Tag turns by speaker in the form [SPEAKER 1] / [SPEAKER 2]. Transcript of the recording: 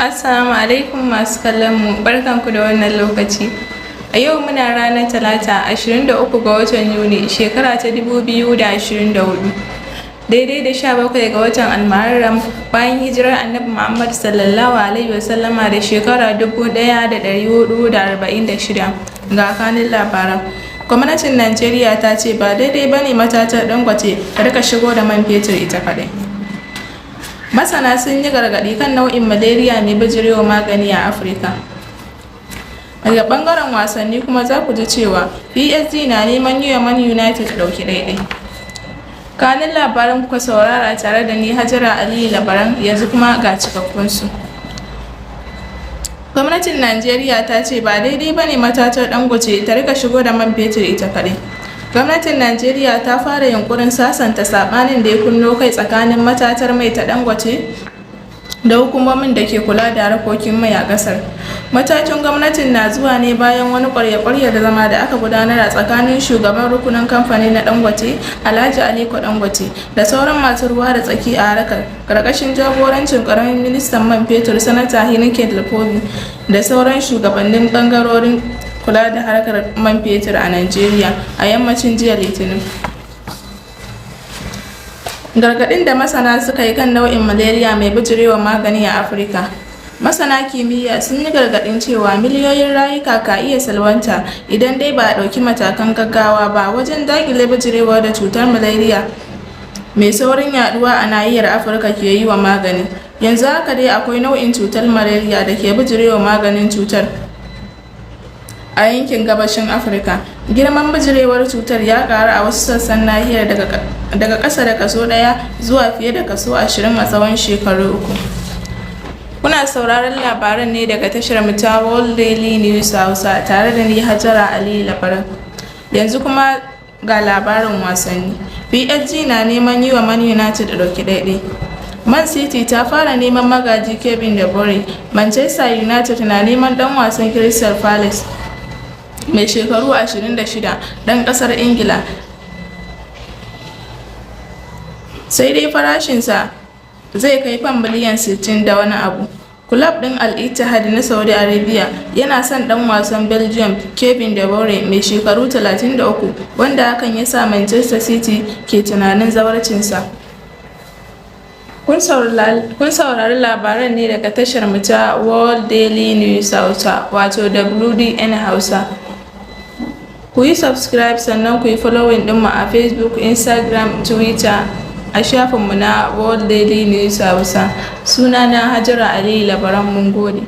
[SPEAKER 1] Assalamu alaikum masu kallon mu, barkanku da wannan lokaci. A yau muna ranar Talata, 23 ga watan Yuni, shekara ta 2024. Daidai da 17 ga watan Almuharram bayan hijirar Annabi Muhammad sallallahu alaihi wasallama da shekara 1446. Ga kanun labaran. Gwamnatin Najeriya ta ce ba daidai ba ne matatar Dangote ta rika shigo da man fetur ita kaɗai. Masana sun yi gargaɗi kan nau'in malaria mai bijirewa magani a Afirka. Daga ɓangaren wasanni kuma za ku ji cewa PSG na neman yi wa Man United ɗauki ɗaiɗai. Kanun labaran kuka saurara tare da ni, Hajara Aliyu Labaran, yanzu kuma ga cikakkunsu. Gwamnatin Najeriya ta ce ba daidai ba ne matatar Dangote ta rika shigo da man fetur ita kaɗai. Gwamnatin Najeriya ta fara yunkurin sasanta saɓanin da ya kunno kai tsakanin matatar mai ta Dangote da hukumomin da ke kula da harkokin mai a ƙasar. Matakin gwamnatin na zuwa ne bayan wani ƙwarya-ƙwaryar zama da aka gudanar a tsakanin shugaban rukunin kamfanin na Dangote, Alhaji Aliko Dangote, da sauran masu ruwa da tsaki a harkar, ƙarƙashin jagorancin ƙaramin ministan man fetur, Sanata Heineken Laboboi, da sauran shugabannin ɓangarorin kula da harkar man fetur a Najeriya a yammacin jiya Litinin. Gargaɗin da masana suka yi kan nau'in malaria mai bijirewa magani a Afirka. Masana kimiyya sun yi gargaɗin cewa miliyoyin rayuka ka iya salwanta idan dai ba a ɗauki matakan gaggawa ba wajen daƙile bijirewar da cutar malaria mai saurin yaɗuwa a nahiyar Afirka ke yi wa magani. Yanzu haka dai akwai nau'in cutar malaria da ke bijirewa maganin cutar a yankin gabashin Afirka. Girman bijirewar cutar ya ƙaru a wasu sassan nahiyar daga ƙasa da kaso 1 zuwa fiye da kaso 20 a tsawon shekaru 3. Kuna sauraron labaran ne daga tashar mu ta World Daily News Hausa tare da ni, Hajara Aliyu Labaran. Yanzu kuma ga labarin wasanni. PSG na neman yi wa Man United ɗauki ɗaiɗai. Man City ta fara neman magaji Kevin De Bruyne. Manchester United na neman ɗan wasan Crystal Palace mai shekaru 26 ɗan ƙasar Ingila, sai dai farashinsa zai kai fam miliyan 60 da wani abu. Kulob ɗin Al-Ittihad na Saudi Arabia yana son ɗan wasan Belgium Kevin De Bruyne mai shekaru 33, wanda hakan ya sa Manchester City ke tunanin zawarcinsa. Kun saurari labaran ne daga tashar mu ta World Daily News Hausa, wato WDN Hausa. Ku yi subscribe sannan ku yi following ɗinmu a Facebook, Instagram, Twitter a shafinmu na World Daily News Hausa. Sunana Hajara Aliyu Labaran, mun gode.